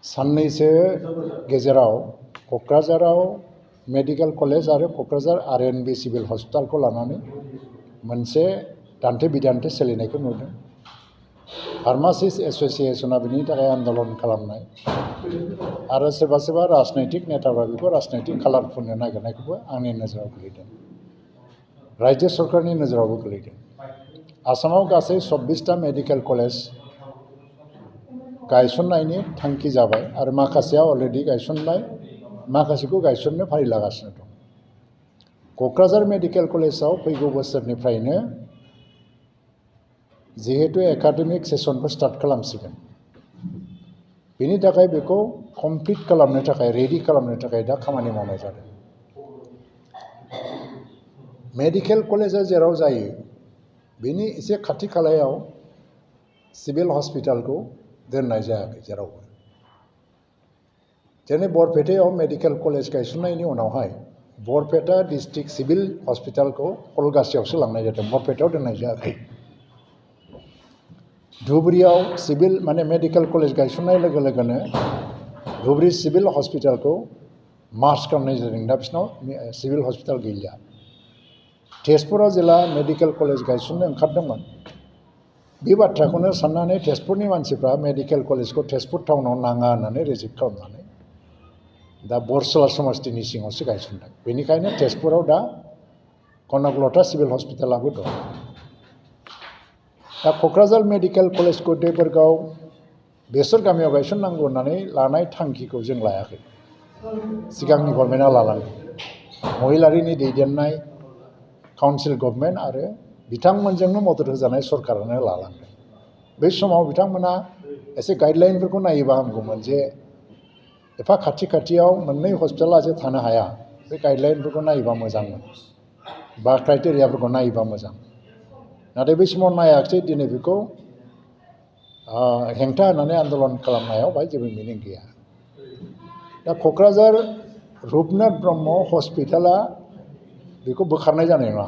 साननैसो गेजेराव क'क्राझाराव मेडिकेल कलेज आरो क'क्राझार आरएनबि सिभिल हस्पिटालखौ लानानै मोनसे दान्थे बिदान्थे सोलिनायखौ नुदों। फार्मासिस्ट एस'सिएशना बिनि थाखाय आन्दलन खालामनाय आरो सोरबा सोरबा राजनैतिक नेताफ्रा बेखौ राजनैतिक कालार फुननो नागिरनायखौबो आंनि नोजोराव गोलैदों, रायजो सरकारनि नोजोरावबो गोलैदों। आसामाव गासै 24टा मेडिकेल कलेज गायसननायनि थांखि जाबाय आरो माखासेया अलरेडि गायसनबाय, माखासेखौ गायसननो फारि लागासिनो दं। क'क्राझार मेडिकेल कलेजाव फैगौ बोसोरनिफ्रायनो जिहेतु एकाडेमिक सेसनखौ स्टार्ट खालामसिगोन, बेनि थाखाय बेखौ कमप्लिट खालामनो थाखाय रेडि खालामनो थाखाय दा खामानि मावनाय जादों। मेडिकेल कलेजा जेराव जायो बेनि एसे खाथि खालायाव सिभिल हस्पिटालखौ दोननाय जायाखै जेरावबो। जेरै बरपेटायाव मेडिकेल कलेज गायसननायनि उनावहाय बरपेटा डिस्ट्रिक्ट सिभिल हस्पिटालखौ कलगासियावसो लांनाय जादों, बरपेटायाव दोननाय जायाखै। धुबुरीयाव सिभिल माने मेडिकेल कलेज गायसननाय लोगो लोगोनो धुबुरी सिभिल हस्पिटालखौ मार्च खालामनाय जादों। दा बिसिनाव सिभिल हस्पिटाल गैलिया। तेजपुराव जेला मेडिकेल कलेज गायसननो ओंखारदोंमोन, बे बाथ्राखौनो साननानै तेजपुरनि मानसिफ्रा मेडिकेल कलेजखौ तेजपुर टाउनाव नाङा होननानै रिजेक्ट खालामनानै दा बरसला समस्तिनि सिङावसो गायसनदों। बेनिखायनो तेजपुराव दा कनकलता सिभिल हस्पिटालाबो दं। दा क'क्राझार मेडिकेल कलेजखौ देबोरगाव बेसर गामियाव गायसननांगौ होननानै लानाय थांखिखौ जों लायाखै, सिगांनि गभर्नमेन्टआ लालांदों। महिलारिनि दैदेननाय काउन्सिल गभर्नमेन्ट आरो बिथांमोनजोंनो मदद होजानाय सरकारानो लालांदों। बै समाव बिथांमोना एसे गाइडलाइनफोरखौ नायोबा हामगौमोन, जे एफा खाथि खाथियाव मोननै हस्पिटाला जे थानो हाया, बे गाइडलाइनफोरखौ नायोबा मोजांमोन बा क्राइटेरियाफोरखौ नायोबा मोजां। नाथाय बै समाव नायाखिसै। दिनै बेखौ हेंथा होनानै आन्दलन खालामनायाव बाहाय जेबो मिनिं गैया। दा क'क्राझार रुपनाथ ब्रह्म हस्पिटाला बेखौ बोखारनाय जानाय नङा,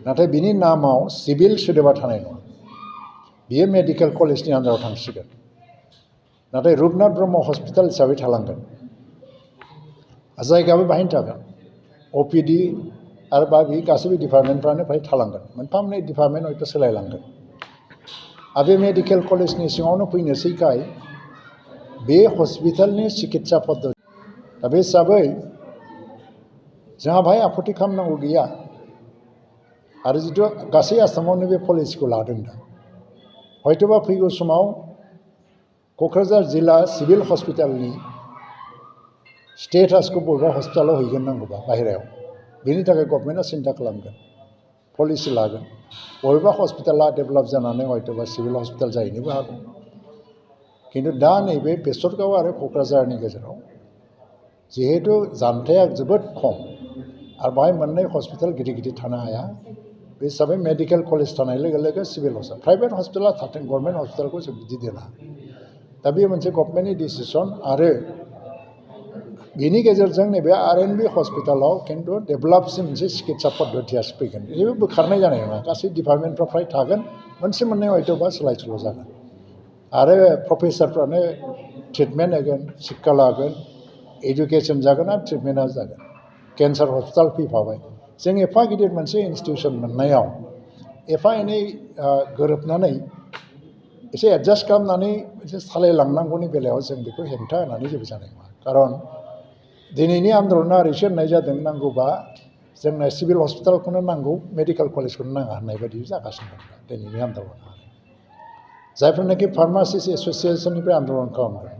नाथाय बिनि नामाव सिभिल सोदोबा थानाय नङा। बियो मेडिकेल कलेजनि आन्दाराव थांसिगोन, नाथाय रुपनाथ ब्रह्म हस्पिटाल हिसाबै थालांगोन। जायगायाबो बाहायनो थागोन, अपिडि आरो बा बे गासैबो डिपार्टमेन्टफ्रानो फ्राय थालांगोन। मोनफा मोननै डिपार्टमेन्ट हयथ' सोलायलांगोन। आरो बे मेडिकेल कलेजनि सिङावनो फैनोसैखाय बे हस्पिटालनि सिकित्सा पद्धति, दा बे हिसाबै जोंहा बाहाय आपत्ति खालामनांगौ गैया। आरो जिथु गासै आसामावनो बे पलिसिखौ लादों, दा हयथ'बा फैगौ समाव क'क्राझार जिल्ला सिभिल हस्पिटालनि स्टेटासखौ बबेबा हस्पिटालाव हैगोन नांगौबा बाहेरायाव, बेनि थाखाय गभर्नमेन्टआ सिन्था खालामगोन, पलिसि लागोन। बबेबा हस्पिटाला डेभेलप जानानै हयथ'बा सिभिल हस्पिटाल जाहैनोबो हागौ। खिन्थु दा नैबे बेसरगाव आरो क'क्राझारनि गेजेराव जिहेतु जानथाया जोबोद खम आरो बाहाय मोननै हस्पिटाल गिदिर गिदिर थानो हाया, बे हिसाबै मेडिकेल कलेज थानाय लोगो लोगो सिभिल हस्पिटाल, प्राइभेट हस्पिटाला थाथों, गभर्नमेन्ट हस्पिटालखौ जों बिदि दोना। दा बे मोनसे गभर्नमेन्टनि डिसिसन। आरो बेनि गेजेरजों नैबे आरएनबि हस्पिटालाव खिन्थु डेभेलपसिन मोनसे सिकित्सा पद्धतियासो फैगोन। जेबो बोखारनाय जानाय नङा, गासै डिपार्टमेन्टफ्रा फ्राय थागोन, मोनसे मोननै हयथ'बा सोलाय सोल' जागोन। आरो प्रफेसारफ्रानो ट्रिटमेन्ट होगोन, शिक्षा लागोन, एडुकेसन जागोन आरो ट्रिटमेन्टआ जागोन। केन्सार हस्पिटाल फैफाबाय। जों एफा गिदिर मोनसे इन्सटिटिउसन मोननायाव एफा एनै गोरोबनानै एसे एडजास्ट खालामनानै एसे सालायलांनांगौनि बेलायाव जों बेखौ हेंथा होनानै जेबो जानाय नङा। खारन दिनैनि आन्दलना ओरैसो होननाय जादों, नांगौबा जोंनो सिभिल हस्पिटालखौनो नांगौ, मेडिकेल कलेजखौनो नाङा होननाय बायदि जागासिनो दं दिनैनि आन्दलना। जायफोरनाखि फार्मासिस्ट एस'सिएशननिफ्राय आन्दलन खालामदों,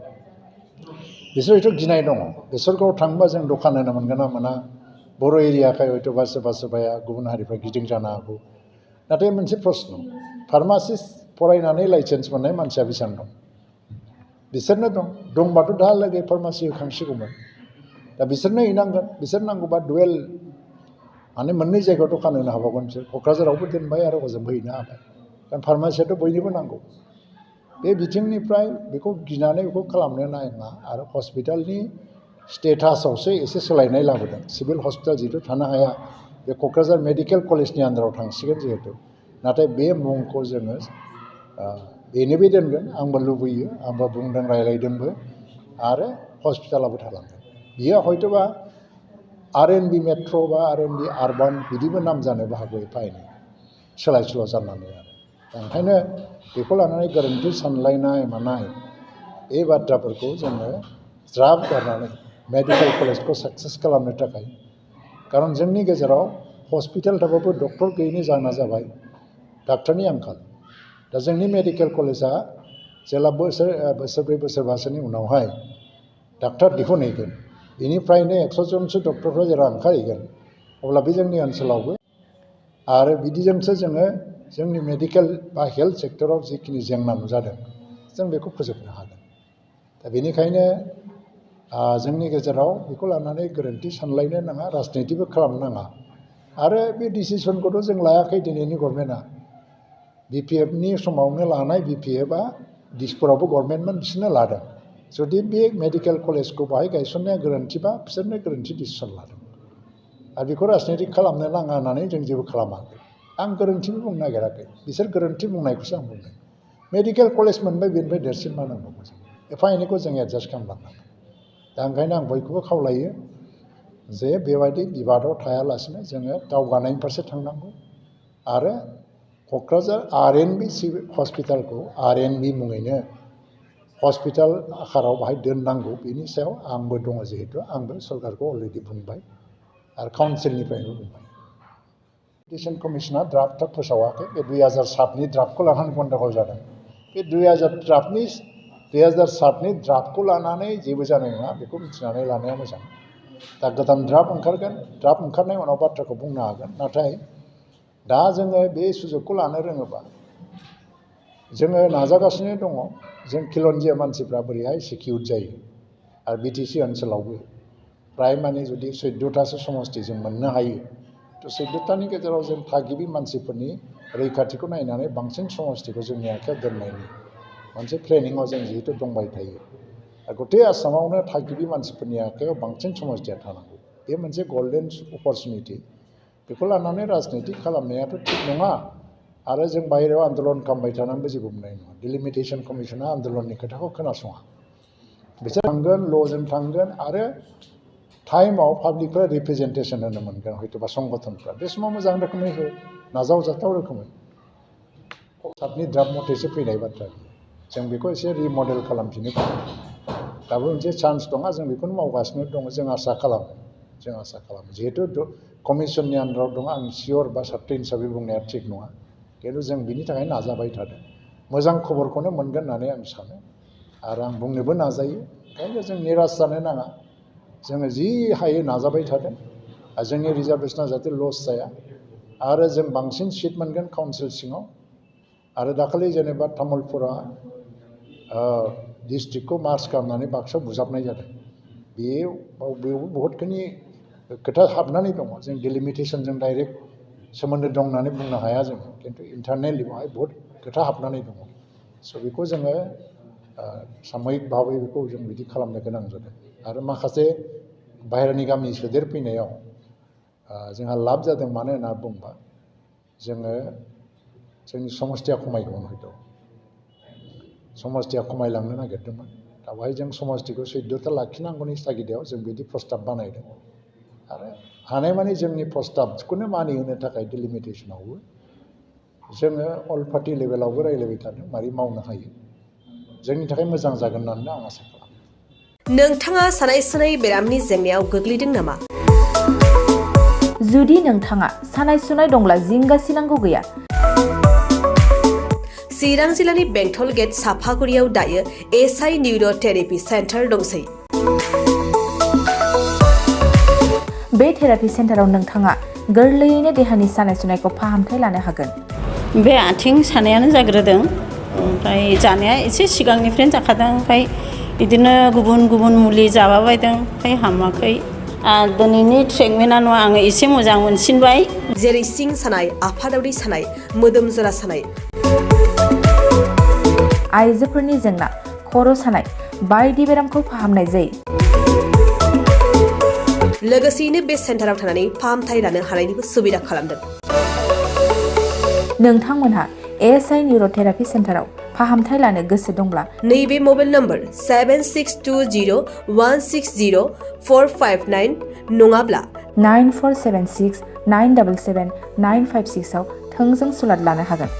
बिसोरथ' गिनाय दङ। बेसरगाव थांबा जों दखान होनो मोनगोन ना मोना, बर' एरियाखाय हयथ'बा सोरबा सोरबाया गुबुन हारिफ्रा गिदिं जानो हागौ। नाथाय मोनसे प्रश्न, फार्मासिस्ट फरायनानै लाइसेन्स मोननाय मानसिया बेसेबां दं? बिसोरनो दंबाथ' दाहालागै फार्मासि होखांसिगौमोन। दा बिसोरनो हैनांगोन। बिसोर नांगौबा डुवेल माने मोननै जायगायाव दखान होनो हाबावगोन। बिसोर क'क्राझारावबो दोनबाय आरो हजोंबो हैनो हाबाय। कारण फार्मासियाथ' बयनोबो नांगौ। बे बिथिंनिफ्राय बेखौ गिनानै बेखौ खालामनो नाङा। आरो हस्पिटालनि स्टेटासावसो एसे सोलायनाय लाबोदों। सिभिल हस्पिटाल जिहेतु थानो हाया, बे क'क्राझार मेडिकेल कलेजनि आन्दाराव थांसिगोन जिहेतु। नाथाय बे मुंखौ जोङो बेनोबो दोनगोन आंबो लुबैयो आंबो बुंदों रायलायदोंबो आरो हस्पिटालाबो थालांगोन बियो हयथ'बा आर.एन.बि मेट्र' बा आर.एन.बि आरबान बिदिबो नाम जानोबो हागौ एफा एनै सोलाय सोल' जानानै आरो ओंखायनो बेखौ लानानै गोरोन्थि सानलायनाय मानाय बे बाथ्राफोरखौ जोङो ज्राब गारनानै मेडिकेल कलेजखौ साक्सेस खालामनो थाखाय खारन जोंनि गेजेराव हस्पिटाल थाबाबो डक्टर गैयैनि जाहोना जाबाय डाक्टारनि आंखाल दा जोंनि मेडिकेल कलेजा जेला बोसोरब्रै बोसोरबासोनि उनावहाय डाक्टार दिहुनहैगोन बेनिफ्रायनो 100 जनसो डक्टरफ्रा जेला ओंखारहैगोन अब्ला बे जोंनि ओनसोलावबो आरो बिदिजोंसो जोङो जोंनि मेडिकेल बा हेल्थ सेक्टराव जिखिनि जेंना नुजादों जों बेखौ फोजोबनो हागोन दा बेनिखायनो जोंनि गेजेराव बेखौ लानानै गोरोन्थि सानलायनो नाङा राजनितिबो खालामनो नाङा आरो बे डिसिसनखौथ' जों लायाखै दिनैनि गभर्नमेन्टआ BPFनि समावनो लानाय BPFआ दिसपुरावबो गभर्नमेन्टमोन बिसोरनो लादों जुदि बे मेडिकेल कलेजखौ बाहाय गायसननाया गोरोन्थिबा बिसोरनो गोरोन्थि डिसिसन लादों आरो बेखौ राजनिति खालामनो नाङा होननानै जों जेबो खालामाखै आं गोरोन्थिबो बुंनो नागिराखै बिसोर गोरोन्थि बुंनायखौसो आं बुंदों मेडिकेल कलेज मोनबाय बेनिफ्राय देरसिन मा नांबावगौ जों एफा एनैखौ जों एडजास्ट खालामलांनांगोन दा ओंखायनो आं बयखौबो खावलायो जे बेबायदि बिबादाव थायालासिनो जोङो दावगानायनि फारसे थांनांगौ आरो क'क्राझार आर.एन.बि हस्पिटालखौ आर.एन.बि मुङैनो हस्पिटाल आकाराव बाहाय दोननांगौ बेनि सायाव आंबो दङ जिहेतु आंबो सरकारखौ अलरेडि बुंबाय आरो काउन्सिलनिफ्रायबो बुंबाय एडुकेसन कमिसना ड्राफ्टआ फोसावाखै बे 2007नि ड्राफ्टखौ लानानै गन्डगल जादों बे 2007नि ड्राफ्टखौ लानानै जेबो जानाय नङा बेखौ मिथिनानै लानाया मोजां दा गोदान ड्राफ्ट ओंखारगोन ड्राफ्ट ओंखारनायनि उनाव बाथ्राखौ बुंनो हागोन नाथाय दा जोङो बे सुजुगखौ लानो रोङोबा जोङो नाजागासिनो दङ जों खिलन्जिया मानसिफ्रा बोरैहाय सिकिउर जायो आरो बिटिसि ओनसोलावबो प्राय माने जुदि 14थासो समस्ति जों मोननो हायो थ' 14थानि गेजेराव जों थागिबि मानसिफोरनि रैखाथिखौ नायनानै बांसिन समस्तिखौ जोंनि आखायाव दोननायनि मोनसे प्लेनिङाव जों जिहेतु दंबाय थायो आरो गथै आसामावनो थागिबि मानसिफोरनि आखायाव बांसिन समस्तिया थानांगौ बे मोनसे गल्डेन अपरचुनिटि बेखौ लानानै राजनिति खालामनायाथ' थिग नङा आरो जों बाहेरायाव आन्दलन खालामबाय थानानैबो जेबो मोननाय नङा डिलिमिटेसन कमिसना आन्दलननि खोथाखौ खोनासङा बिसोर थांगोन ल'जों थांगोन आरो टाइमाव पाब्लिकफ्रा रिप्रेजेन्टेसन होनो मोनगोन हयतोबा संगठनफ्रा बे समाव मोजां रोखोमै हो नाजावजाथाव रोखोमै सातनि ड्राफ्ट मथेसो फैनाय बाथ्रा जों बेखौ एसे रिमडेल खालामफिनो दाबो मोनसे चान्स दङ जों बेखौनो मावगासिनो दङ जों आसा खालामो जिहेतु कमिसननि आन्दाराव दङ आं सियर बा सात्र हिसाबै बुंनाया थिग नङा खिन्थु जों बिनि थाखाय नाजाबाय थादों मोजां खबरखौनो मोनगोन होननानै आं सानो आरो आं बुंनोबो नाजायो ओंखायनो जों निराश जानो नाङा जोङो जि हायो नाजाबाय थादों आरो जोंनि रिजार्भेसना जाहाथे लस जाया आरो जों बांसिन सिट मोनगोन काउन्सिल सिङाव आरो दाखालि जेनेबा तामुलपुरा डिस्ट्रिक्टखौ मार्च खालामनानै बाक्सायाव बुजाबनाय जादों बेयावबो बहुतखिनि खोथा हाबनानै दङ जों डिलिमिटेसनजों डाइरेक्ट सोमोन्दो दं होननानै बुंनो हाया जों खिन्थु इन्टारनेलि बेवहाय बहुद खोथा हाबनानै दङ स' बेखौ जोङो सामयिक भाबै बेखौ जों बिदि खालामनो गोनां जादों आरो माखासे बाहेरानि गामि सोदेरफैनायाव जोंहा लाब जादों मानो होनना बुंबा जोङो जोंनि समस्तिया खमायगौमोन हयथ' समस्तिया खमायलांनो नागिरदोंमोन दा बेवहाय जों समस्तिखौ 14था लाखिनांगौनि थागिदायाव जों बिदि प्रस्ताब बानायदों आरो हानायमानि जोंनि प्रस्ताबखौनो मानिहोनो थाखाय डिलिमिटेसनावबो जोङो अल पार्टि लेभेलावबो रायज्लायबाय थादों मारै मावनो हायो जोंनि थाखाय मोजां जागोन होननानै आं आसा खालामो नोंथाङा सानाय सुनाय बेरामनि जेंनायाव गोग्लैदों नामा? जुदि नोंथाङा सानाय सुनाय दंब्ला जिंगासिनांगौ गैया। चिरां जिल्लानि बेंटल गेट साफागुरियाव दायो एसआइ निउर' थेरापि सेन्टार दंसै। बे थेरापि सेन्टाराव नोंथाङा गोरलैयैनो देहानि सानाय सुनायखौ फाहामथाय लानो हागोन। बे आथिं सानायानो जाग्रोदों ओमफ्राय जानाया एसे सिगांनिफ्रायनो जाखादों ओमफ्राय बिदिनो गुबुन गुबुन मुलि जाबाबायदों ओमफ्राय हामाखै दिनैनि ट्रिटमेन्टआ आङो एसे मोजां मोनसिनबाय। जेरै सिं सानाय आफादावरि सानाय मोदोम जरा सानाय आइजोफोरनि जेंना खर' सानाय बायदि बेरामखौ फाहामनाय जायो। लोगोसेयैनो बे सेन्टाराव थानानै फाहामथाय लानो हानायनिबो सुबिदा खालामदों। नोंथांमोनहा एसआइ निउर' थेरापि सेन्टाराव फाहामथाय लानो गोसो दंब्ला नैबे मबाइल नम्बर 7620160459 नङाब्ला 9476 977 956 आव थोंजों सुलाद लानो हागोन।